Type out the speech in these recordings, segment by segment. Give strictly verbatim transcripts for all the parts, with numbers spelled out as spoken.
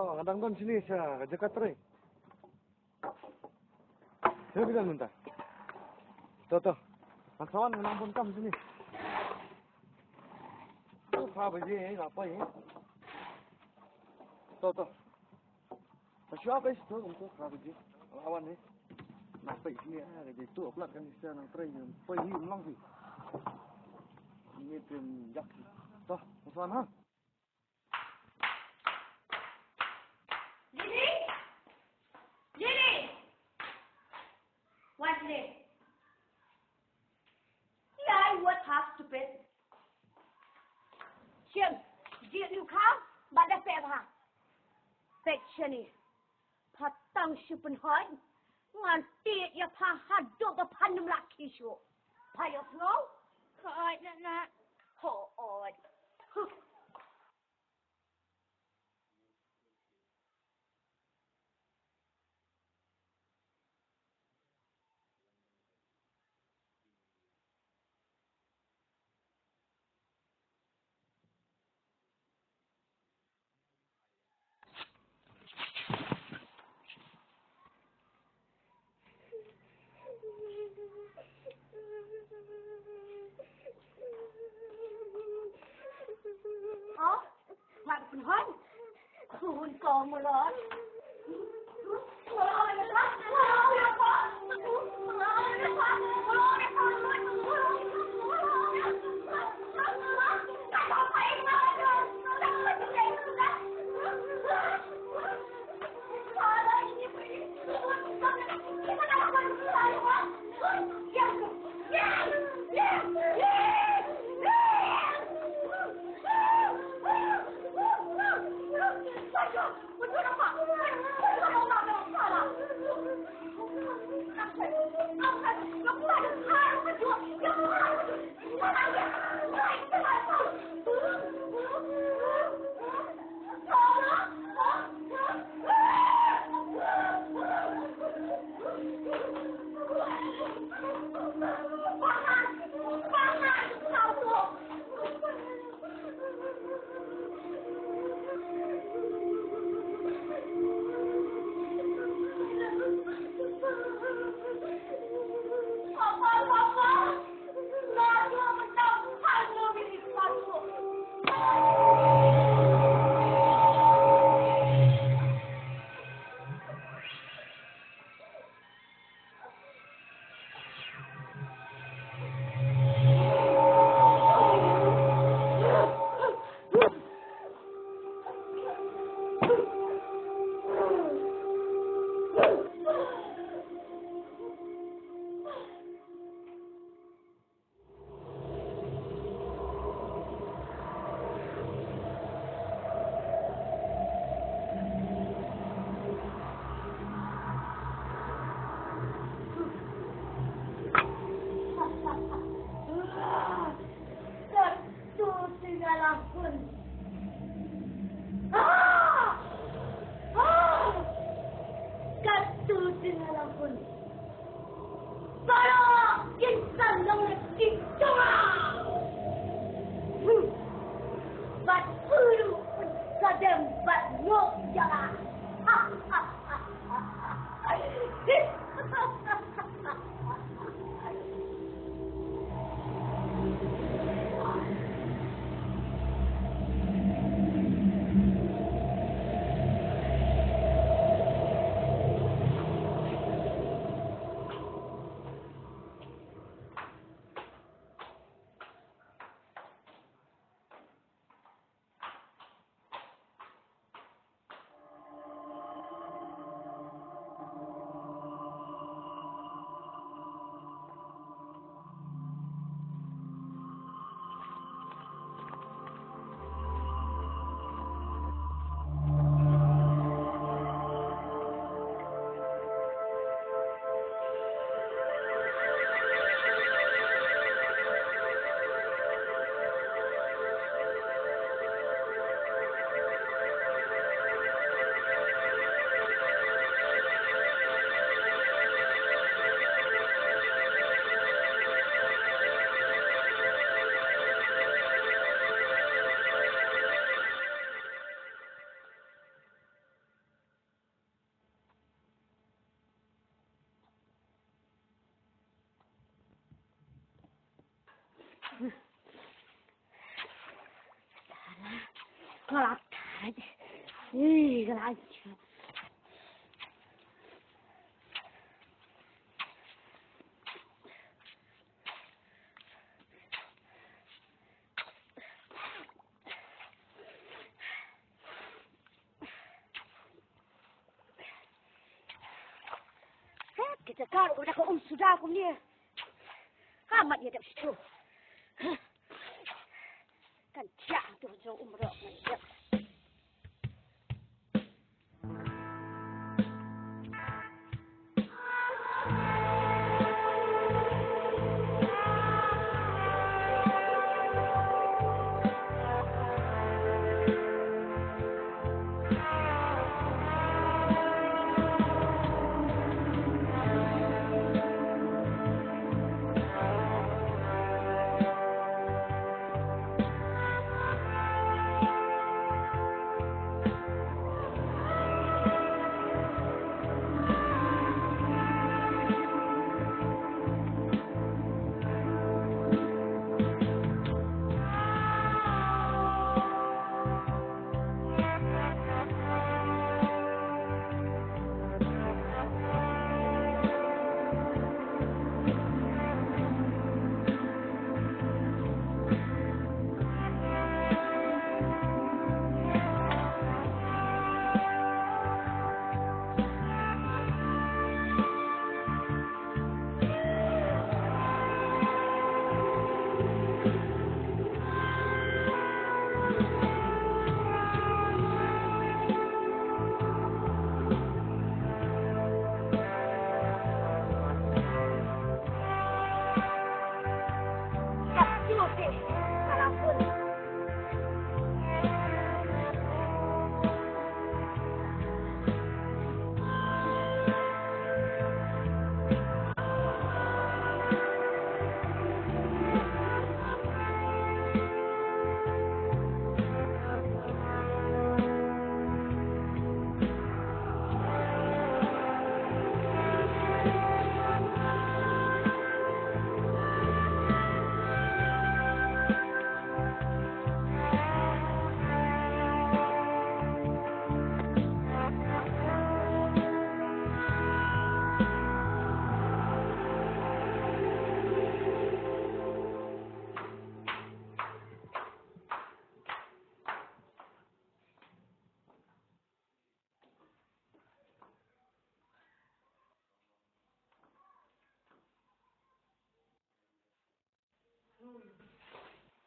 Oh, nga dang don shane sha ka jaka trei. Sha phi don mynta? To, to. Ngan sa wan, ngan wan kam shane. To, phra baje, eh, nga poi, eh. To, to. Sa shuwa phi to, kumto phra baje. Nga wan, eh. Nga poi shane, ah, ka jaka to, aplat kan sa nang trei, poi hi, ym long hi. Ni phi ïa ïak hi. To, ngan sa wan, ha. Lily! Lily! What, Lily? Ïa, what has to be? Shim, jied ïa u kham, bad da pep ha. Pep shane. Pha tang shu pynhoi. Ngan tied ïa pha haduh ba phan ym lah khie shuh. Pha ïohsngew? Hooid, Nana. Hooid. Ka la thait. Ih, ka la thait. Kita ka ruh dah ka um suda kumne. Ka mat ïa dep shu. Kan thiah tu jong um ruh ngan dep.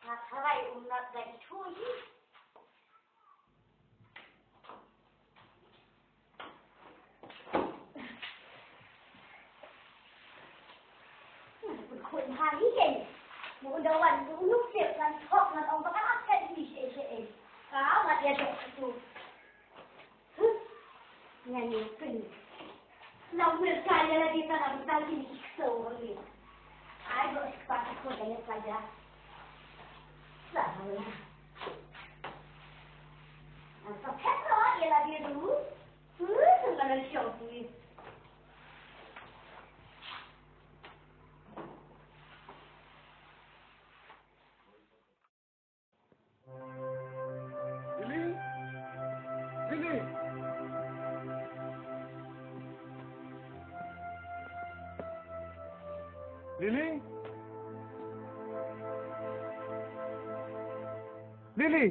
Nga tharai um nat da ithuh hi. Nga da pynkhot bha hi kein. Mo unda wan tu u Yusuf ngan thok ngan ong ba ka la phet hi shaei shaei. Ka ngat ïa dok tu. Ngan ïa pyn. Na mir ka ïa lade ta na bynta kine ki ksew hangne. Ai ba spa ka ko da ïa ka ja. Sa hala. An sa phet ro ïa lade ruh. Huh, sa ngan ïa shong phi. Lily? Lily? Lily? Lily?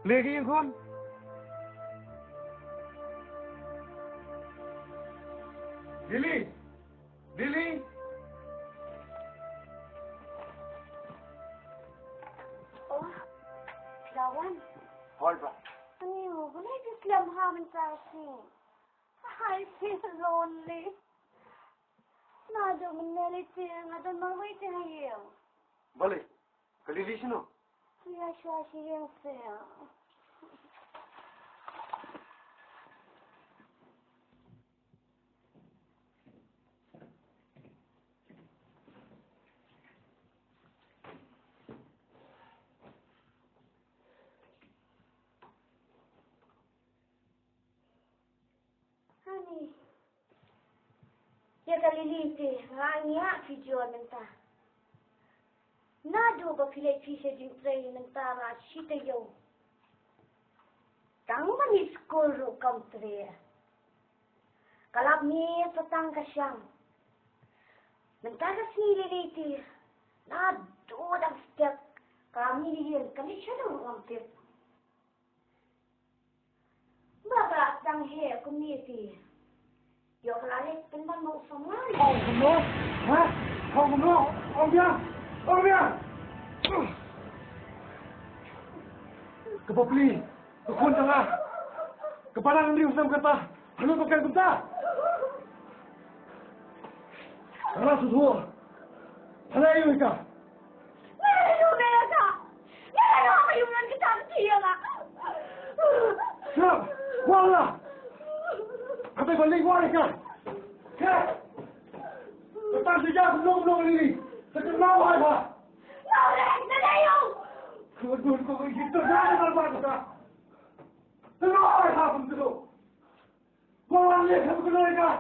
Lily, ka ïeng khun? Lily? Lily? Oh, Lawan. Hoi, ba. Ani, balei phi slem ha mynta shi? I feel lonely. Naduh mynne lei te nga don marwei te ha ïing. Balei? Ka Lily shano? Ïa shuwa sha ïing seh. Honey, ïa ka Lily te nga ngiah phi jur mynta. Naduh ba phi leit phi sha jingtrei mynta la shi taïew. Tang ban ïa skul ruh kam treh. Ka lap miet sa tang ka shang. Mynta ka sngi Lili te, naduh dang step ka lap miet Lili, ka leit shaduh ruh ngam tip. Ba ka lap tang heh kumne te. Ïoh ka la leit pynban ma u samla. Ong kumno? Ha? Ong kumno? Ong biang! Ong biang! Ka bapli, ka khun jong nga, ka ba dang riew sem kata, hano ba kan kumta? Ka la shu thuh. Hana ïa ka. Shut up! Wala! Kata ko ling wala ka. Ka. Ka tan sha ja kumno kumno ni. Ka tan ma wai ba. Ko ko ko ko ki to ja na ba ka. Ka ma wai ba kumno. Wala le ka kumno ka.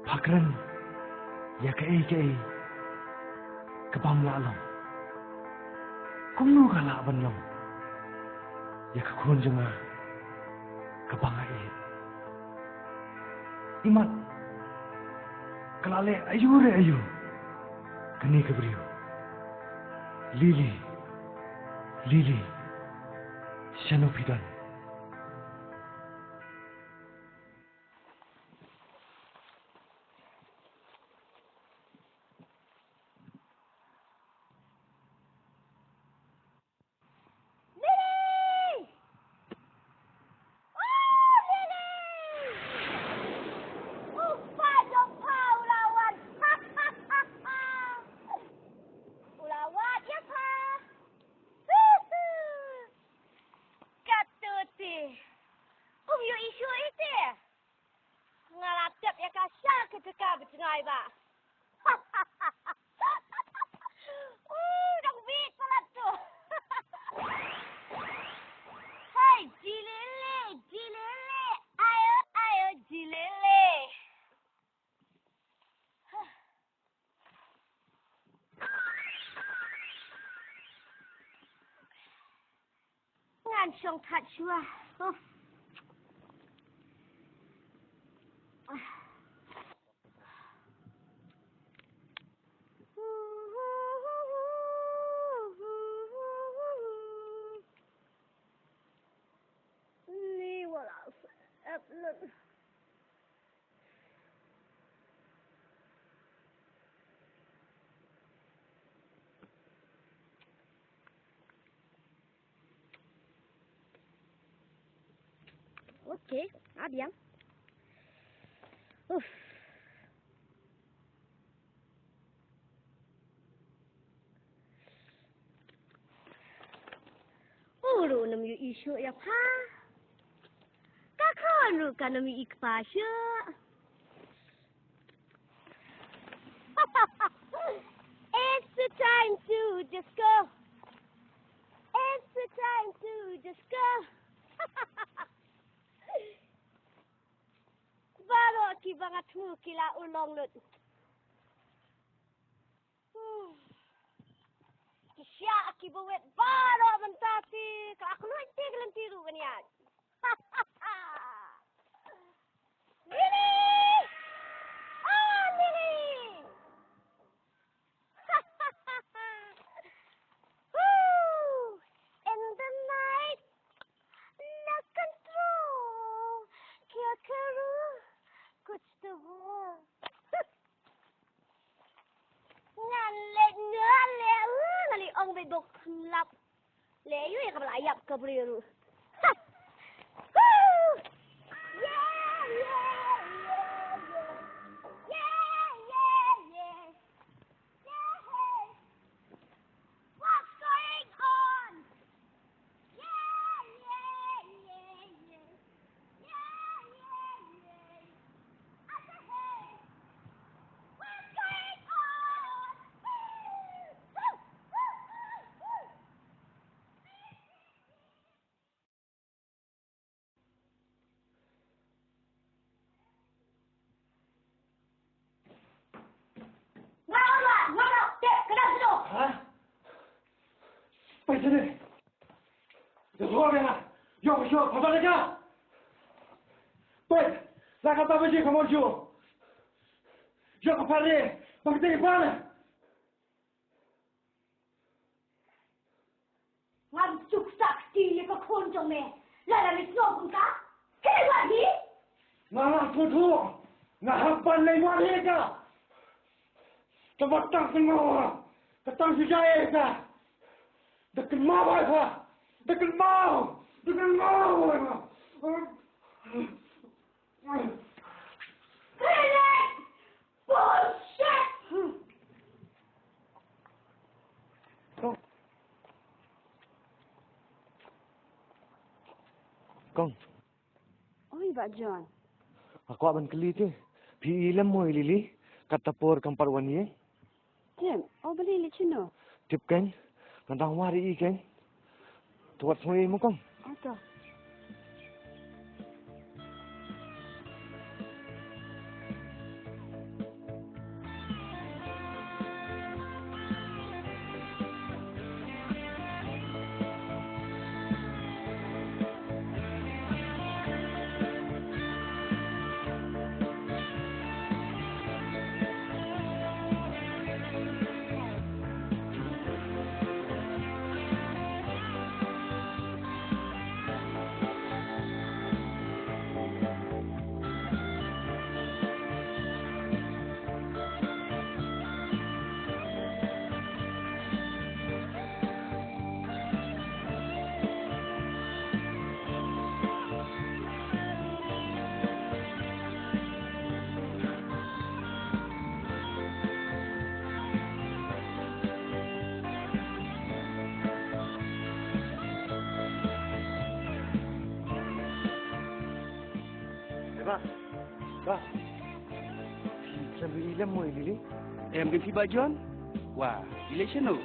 Pha kren ïa kaei kaei ka bym lah long. Kumno ka lah ban long ïa ka khun jong nga ka ba nga ïeit? Imat ka la leh aïu re aïu kane ka briew. Lili, Lili, shano phi don? Lili! Oh, Lili! U kpa jong pha u la wan. U la wad ïa pha. Katto te. Um ïohi shuh ïa te. Nga la tep ïa ka sha ka jaka ba jngai ba. Uh, dang bit palat tu. Hai, jilele, jilele. Ayo, ayo, jilele. Ngan shong that shuwa. Uff. Ni wala. Okay, abiang. Uff. U ruh nym ïohi shuh ïa pha. Ka khun ruh kan nym ïohi kpa shuh. It's the time to disco. It's the time to disco. Baroh kiba nga thmu ki la u long lut. Hmm. Ki shah kiba wet baroh mynta te ka la khluit te ka lynti ruh ban ïaid. Lili! Ah, Lili! Woo! In the night, na kan throw Dok lap. Le yu ya ka ba la yap ka briew ruh. What's going on? Nga ong ba, nga ong, te, kena sino? Ha? Peit sini. Ïa shuwa ïa nga. Ïa shuwa, peit sini. Peit, la kata ba ji ka mon ju. Ïa ka pare, ba kita ïa pare. Ngam suk sak ti ïa ka khun jong me. Lada me sngew kum ka, kynwar hi. Nga la sngewthuh. Nga hap ban leit wad ïa ka. Tang ba tang kynmaw. Ka tang shu jai ïa ka. Da kynmaw ïa ka. Da kynmaw. Da kynmaw ïa ka. Bullshit! Kong. Kong. Oi, Bah John. Nga kwah ban kylli te. Phi i lem mo i Lily? Kata por kam pat wan ïing. Tip, o balei leit shano? Tip kein, nga dang wad ïa i kein. To wat sngew ïa i mo Kong. Ato. Eh, Bah. Bah. Phi khlem i lem mo i Lily? Em, khlem phi Bah John? Wah, i leit shano?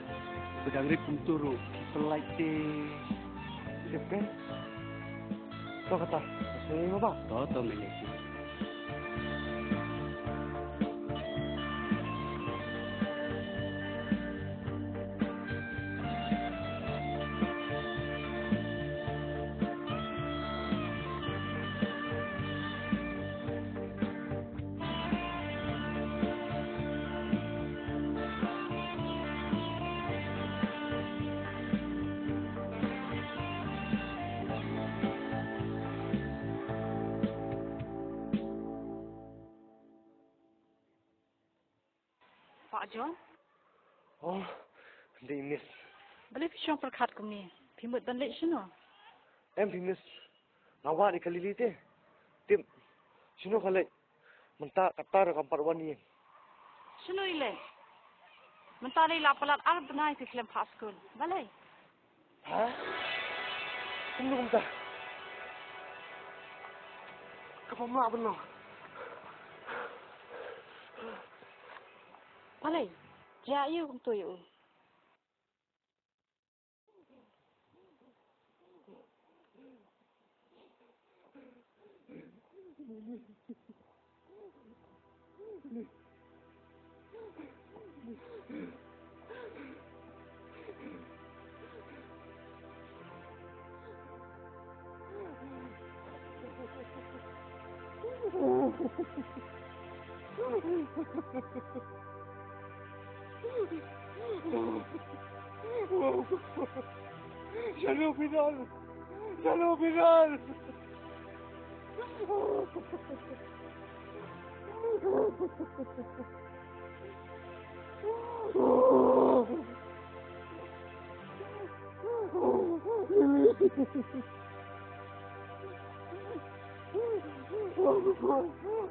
Ba dang rit kumto ruh, phi pynlait te. Rit kein? To kata, to sngew ïa i mo Bah. To, to, ngan leit. Bah John? Oh, dei Miss. Balei phi shong pyrkhat kumne? Phi mut ban leit shano? Em phi Miss. Nga wad ïa ka Lily te. Tip shano ka leit. Mynta kata ruh kam pat wan ïing. Shano i leit? Mynta dei la palat ar bnai phi khlem phah skul. Balei? Ha? Kumno kumta? Ka bym lah ban long. Balei? Jia ïa u kumto ïa u. Shano phi don? Shano phi don?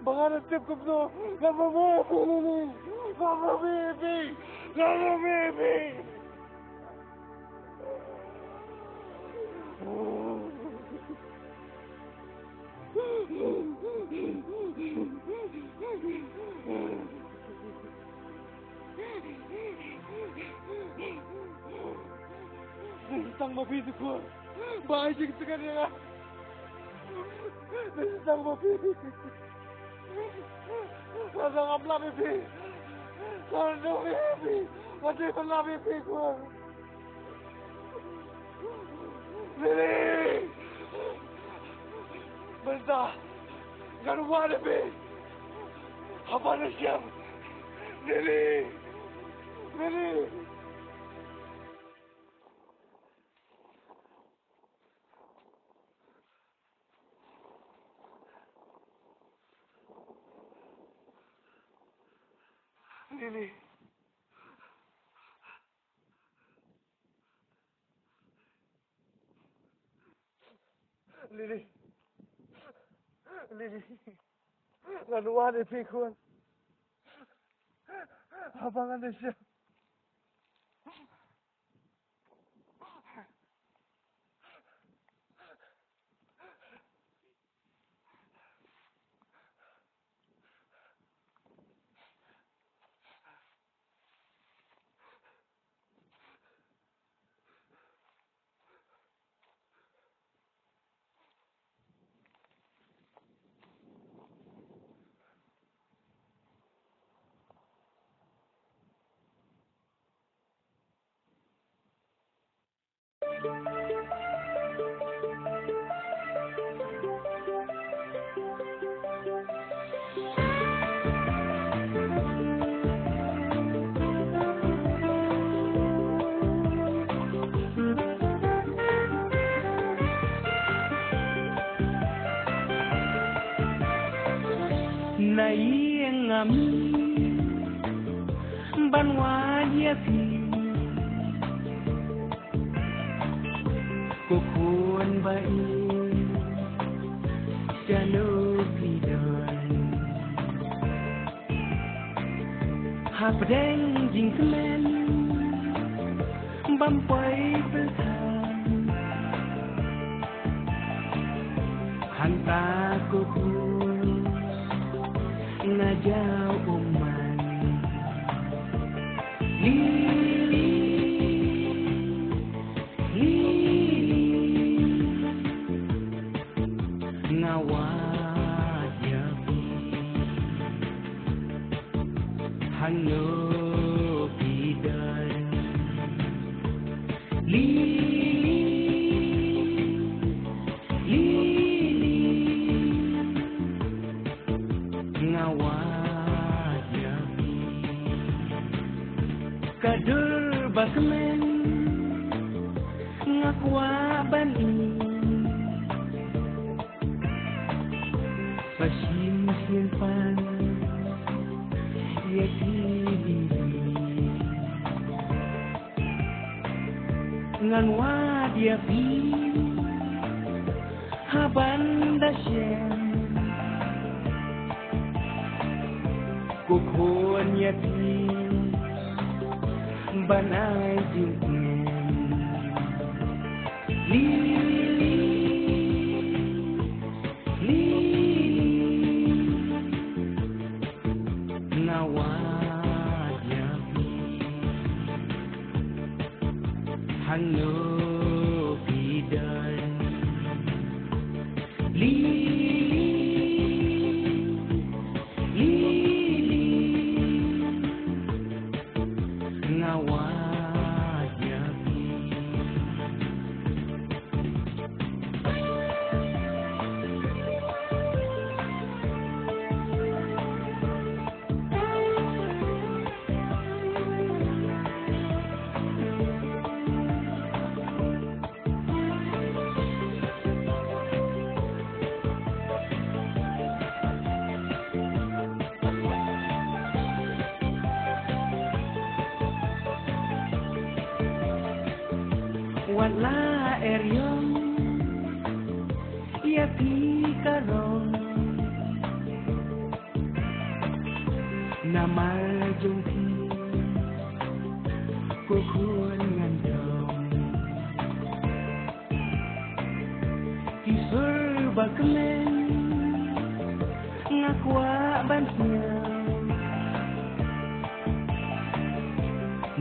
Ba nga da tip kumno, nga mame ïa phi Lily, nga mame ïa phi, nga mame ïa phi. Tang ma phi tu khun. Ba ai jingtngen ïa nga. Tang ma phi. Nga dang ap lap ïa phi. Nga dang ap ïa phi. Nga dang ap lap ïa phi khun. Lily! Mynta ngan wad ïa phi ha ban da shem. Lily! Lily! Lily. Lily. Lily. Ngan wad ïa phi khun. Haba ngan da shem. Na ïing ngam ban wad ïa phi. Ko khun ba ïeit, shano phi don? Hapdeng jingkmen bym poi pyrthei, hangta ko khun nga jaw umman. Lily, Lily, nga wad ïa phi. Hangno phi don? Lily, Lily, nga wad ïa phi. Ka dur ba kmen nga kwah ban ïoh. Ba shim shynrang ïa phi. Ngan wad ïa phi ha ban da shem. Ko khun ïa phi ban ai jingkmen. Lily, Lily, nga wad ïa phi. Hangno phi don? Lily, Lily, nga wad ïa phi. Wat la eriong Ïa phi ka rong namar jong phi, ko khun ngan tong. Ki sur ba kmen nga kwah ban sngewbha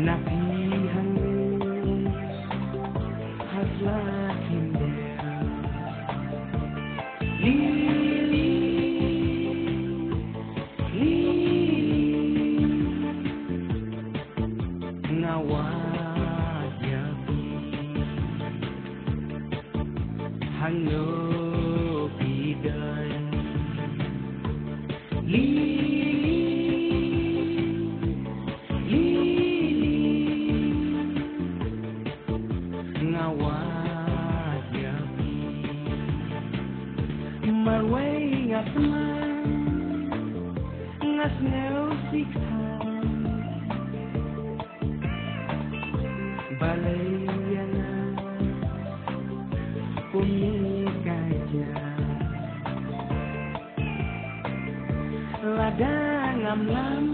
na phi hangne ha sla khyndiat. Lili, Lili, nga wad ïa phi. Hangno phi don? Lili, Lili, nga wad ïa phi. Marwei nga sngewsih, nga sngewsih balei ïa nga kumne ka jia. Lada ngam lam,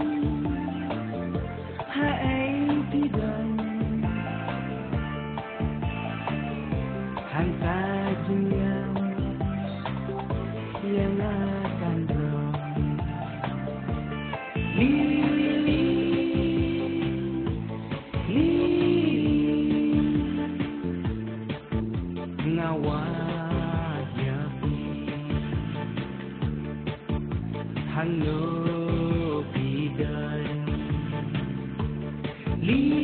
haei phi don? Hangta jingïam ïa nga kan don. Lili, Lili, nga wad ïa phi. Hangno phi don? Lili,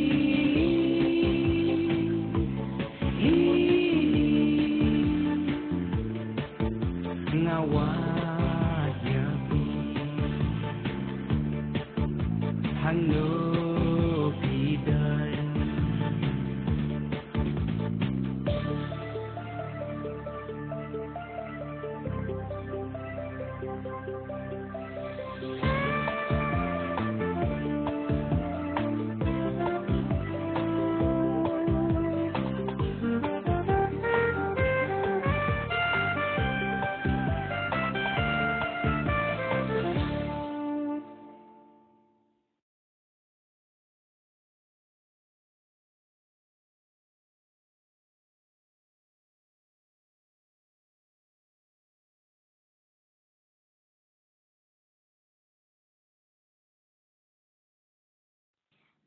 Lili, nga wad ïa phi. Hangno phi don?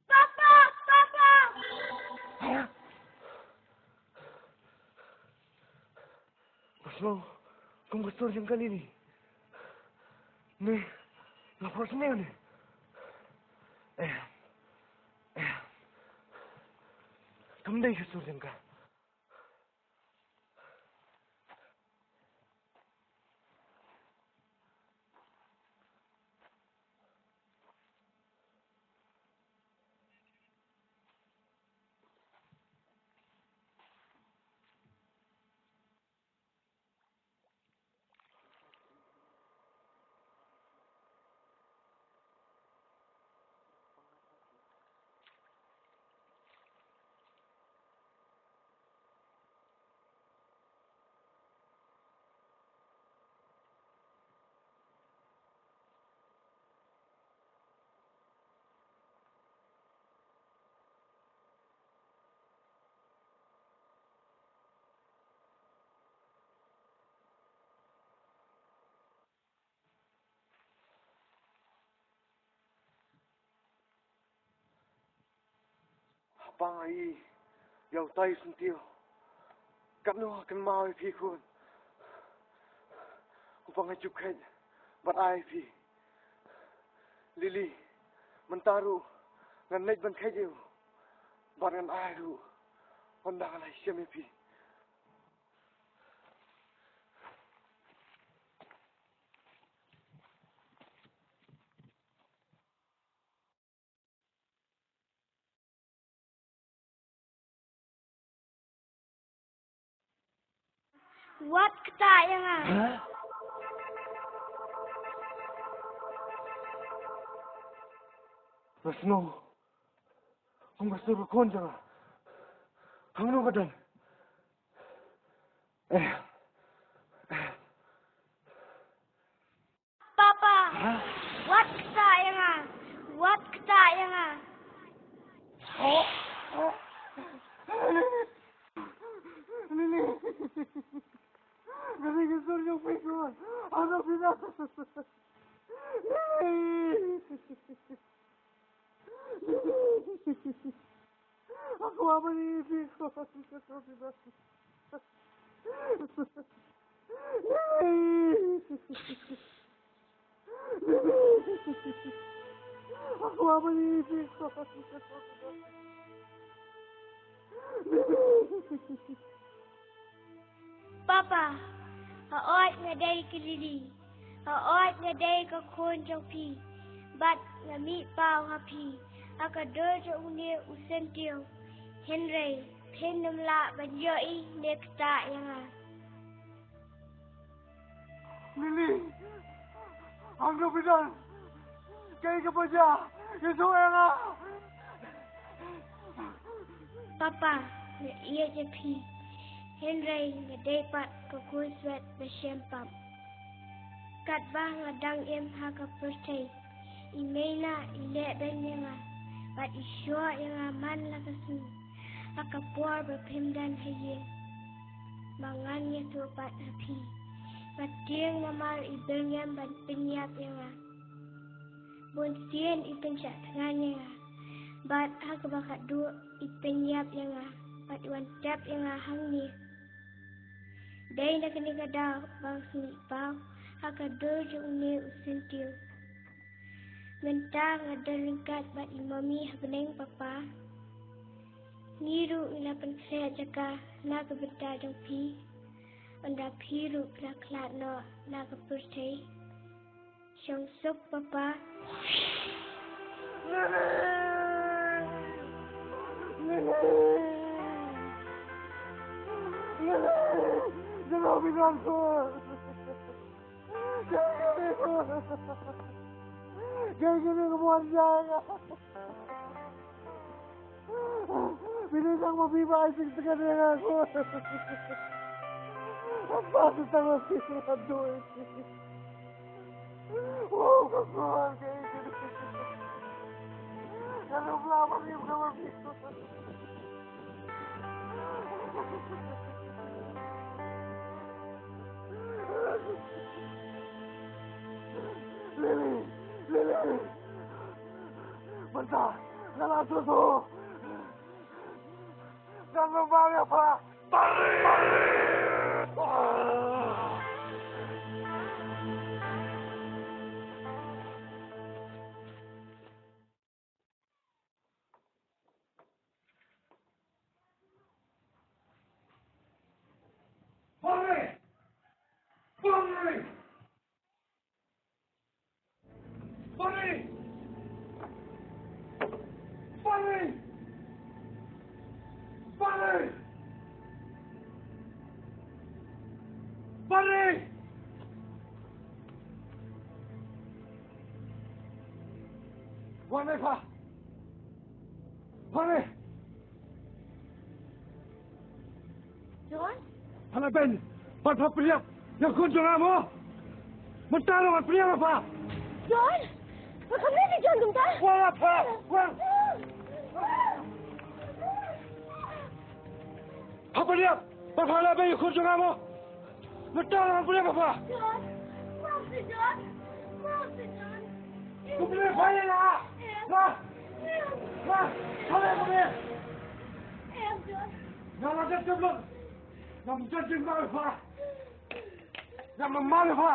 Papa, papa. Nga sngew kum ka sur jong ka Lili. Ne, nga pyrshang ne. Eh, eh. Kam dei ka sur jong ka. Haba nga ïohi ïa utai u syntiew, katno nga kynmaw ïa phi khun. Haba nga ju kheit bad ai ïa phi. Lili, mynta ruh ngan leit ban kheit ïa u bad ngan ai ruh. Ynda nga la shem ïa phi. Wat kata ïa nga. Nga sngew kum ka sur ka khun jong nga. Hangno ka don? Eh. Wat ktah ïa nga. Wat ktah ïa nga. Lily. Lily, ka sur jong phi ko. Ano phi na? Lily. Ako apa ni phi ko? Ka sur phi na. Lily. Papa, hooid nga dei ka Lily, hooid nga dei ka khun jong phi, bad nga mih paw ha phi ha ka dur jong une u syntiew, hynrei phin ym lah ban ïohi ne ktah ïa nga. Lily, hangno phi don? Kaei kaba jia? Ïathuh ïa nga. Papa, nga ïeit ïa phi, hynrei nga dei pat ka khun swet ba shem pap. Katba nga dang im ha ka pyrthei, i Meina i leh beiñ ïa nga bad i shoh ïa nga man la ka sngi ha ka por ba phim don ha ïing. Ma ngan ïathuh pat ha phi ba tieng namar i byrngem ban pynïap ïa nga. Bun sien i pynshah thngan ïa nga bad ha kaba khatduh i pynïap ïa nga bad i wan tep ïa nga hangne. Dei na kane ka daw ba nga mih paw ha ka dur jong une u syntiew. Mynta nga don ryngkat bad i Mummy ha bneng, Papa. Ngi ruh ngi la pynkhreh jaka na ka bynta jong phi, ynda phi ruh phi la khlad noh na ka pyrthei. Shong suk, Papa. Lily! Lily! Lily! Lily! Lily! Kaei kane ka mon jong nga? Phi dei tang ma phi ba ai jingtngen ïa nga ko. Apa tu tang ma phi ba dei. Wow, ka kuan kaei kane. Ka ruh ba ma phi ba ma phi. Lily, Lily. Mynta nga la shu shu. Nga la mane pha. Pari! Pari! Pari! Pari! Pari! Pari! Pari! Pari! Wan ai pha! Pari! John? Pha la beiñ, pha pynïap ïa u khun jong nga mo. Mynta ruh pha pynïap ïa pha. John? Pha kham leh ïa John kumta? Wan ïa pha, wan. Pha pynïap, pha la beiñ ïa u khun jong nga mo. Mynta ruh pha pynïap ïa pha. John, map seh John, map seh John. Kumne pha ïa nga. Em. Nga. Em. Nga. Nga. Nga. Em John. Nga la jan jingma. Nga la jan jingma pha. Nga la jan jingma pha.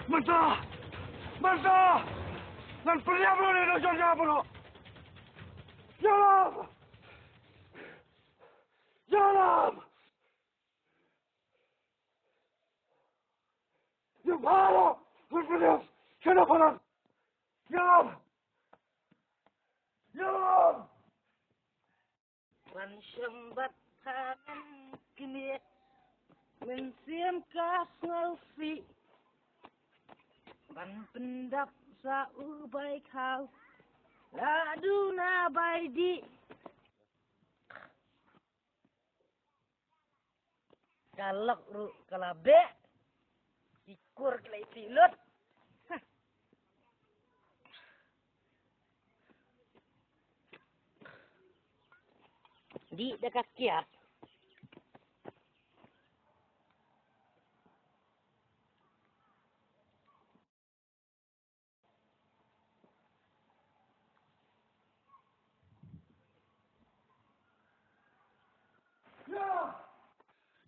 Mynta! Mynta! Ngan pynïap ïa u nongshun jong nga baroh! Ïalam! Ïalam! Ïa baroh! Ngan pynïap! Sha na phareng! Ïalam! Ïalam! Ban shong bad ha ngan kmie, mynsiem ka sngew sih. Ban pyndap sa u bai khaw, la duna bai dih. Ka lok ruh ka la beh. Ki kur ki la ïa phi lut. Dih da ka kiad.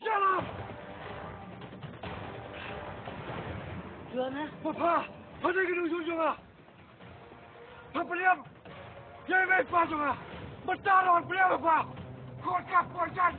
Ïalam! Juana. Papa, papa, kano jong nga? Papa, liam. Ïa, ïa, pa jong nga. Mynta ruh papa, liam, papa. Kot ka pyrjan.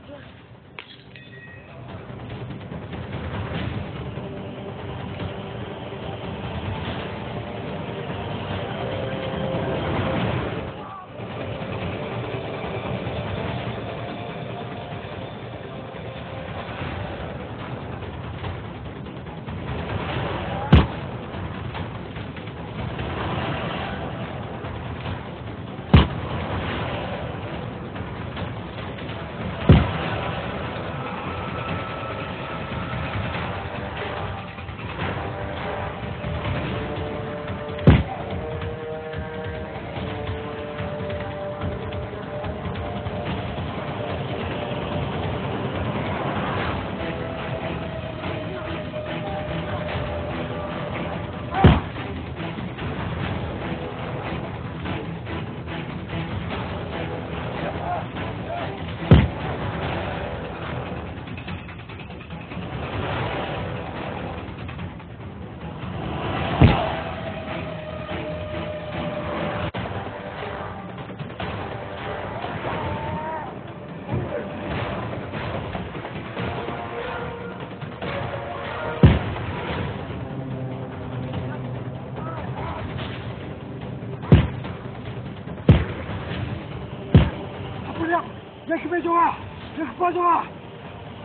Apa dia? Dia kena jawab. Dia kena jawab.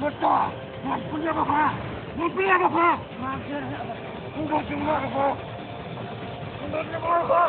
Betul. Ngan pynïap ïa pha. Ngan pynïap ïa pha. Ngan pynïap ïa pha. Ngan pynïap ïa pha. Ngan pynïap ïa pha.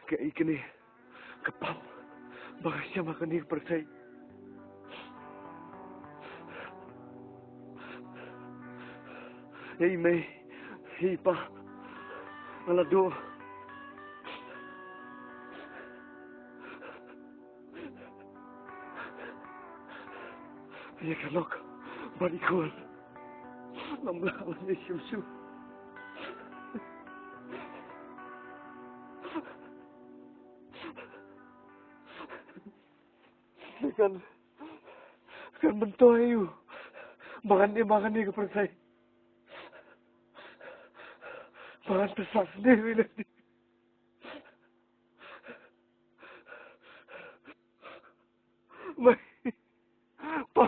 Kaei kane ka pap ba ka shem ha kane ka pyrthei? Ïa i mei, ïa i pa, nga la duh. Ïa ka lok bad i khun, ngam lah ban ïashim shuh. Kan, kan myntoi ïa u ba ngan im ha kane ka pyrthei, ba ngan pynsah sniew ïa lade. Mei, pa,